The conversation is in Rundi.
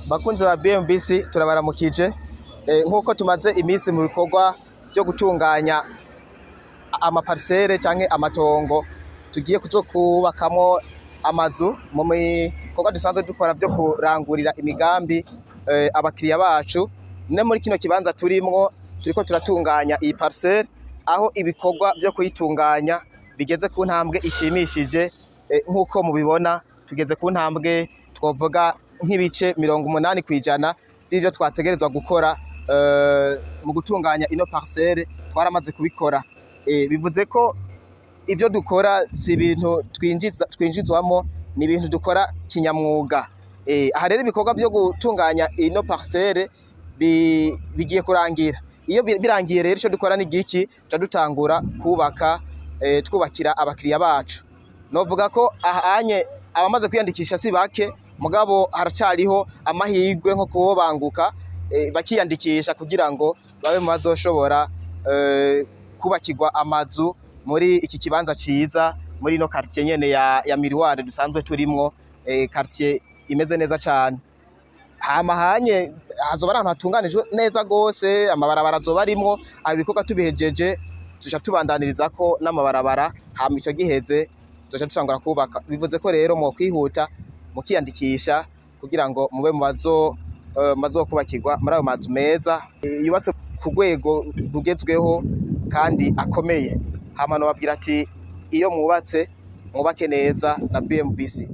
Bakunzi ba BMBC, turabaramukije. Nk'uko tumaze iminsi mu bikorwa byo gutunganya amaparcelle canke amatongo tugiye kuzokubakamo amazu mu bikorwa dusanzwe dukora vyo kurangurira imigambi abakiriya bacu, no muri kino kibanza turimwo turiko turatunganya iyi parcelle, aho ibikorwa vyo kuyitunganya bigeze ku ntambwe ishimishije. Nk'uko mubibona, tugeze ku ntambwe twovuga nk'ibice 80% vy'ivyo twategerezwa gukora mu gutunganya ino parcelle twaramaze kubikora. Bivuze ko ivyo dukora si ibintu twinjizwamo, ni ibintu dukora kinyamwuga. Aha rero ibikorwa vyo gutunganya ino parcelle bigiye kurangira. Iyo birangiye rero, ico dukora ni giki? Tuca dutangura kubaka, twubakira abakiriya bacu. Novuga ko ahanye abamaze kwiyandikisha si bake, mugabo haracariho amahirwe nko kubobanguka bakiyandikisha kugira ngo babe mu bazoshobora kubakirwa amazu muri iki kibanza ciza, muri ino quartier nyene ya Miroir dusanzwe turimwo, quartier imeze neza cane. Hama hanye hazoba ari ahantu hatunganijwe neza gose, amabarabara azoba arimwo. Aba ibikorwa tubihejeje, tuca tubandanyirizako n'amabarabara, hama ico giheze tuca dutangura kubaka. Bivuze ko rero mwokwihuta mukiyandikisha kugira ngo mube mu bazokubakirwa muri ayo mazu meza yubatse ku rwego rugezweho kandi akomeye. Hama nobabwira ati: iyo mwubatse, mwubake neza na BMBC.